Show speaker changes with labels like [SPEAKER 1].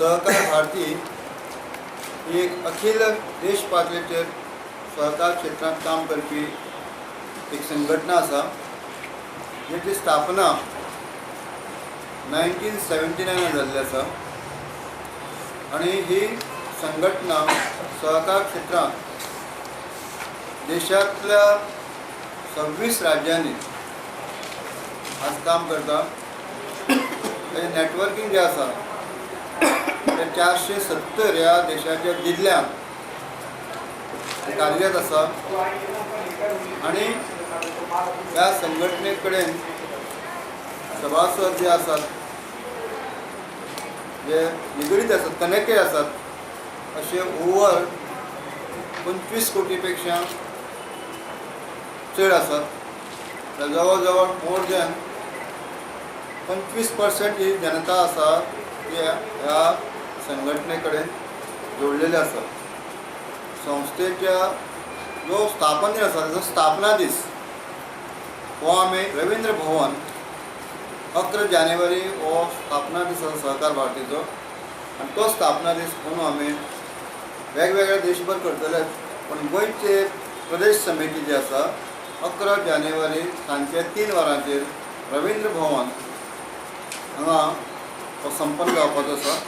[SPEAKER 1] सहकार भारती ही एक अखिल देश पातळेचेर सहकार क्षेत्रांत काम करपी एक संघटना आसा, जेची स्थापना 1979 जाल्ली आसा आनी ही संघटना सहकार क्षेत्रांत देशांतल्या 26 राज्यांनी आज काम करता. ताजें नॅटवर्कींग जें आसा तें 470 ह्या देशाच्या जिल्ल्यांत कार्यरत आसा आनी ह्या संघटने कडेन सभासद जे आसात, जे निगडीत आसात, कनेक्टेड आसात, अशे ओवर 25 कोटी पेक्षा चड आसात. जवळ जवळ मोर दॅन 25% ही जनता आसा ती ह्या संघटने कडेन जोडलेली आसा. संस्थेच्या जो स्थापन दीन आसा, ताचो स्थापना दीस हो आमी रविंद्र भवन 11 जानेवारी हो स्थापना दीस आसा सहकार भारतीचो आनी तो स्थापना दीस म्हणून आमी वेगवेगळ्या देशभर करतलेच, पूण गोंयचे प्रदेश समिती जी आसा 11 जानेवारी सांजचे 3 वरांचेर रविंद्र भवन हांगा हो संपन्न जावपाचो आसा.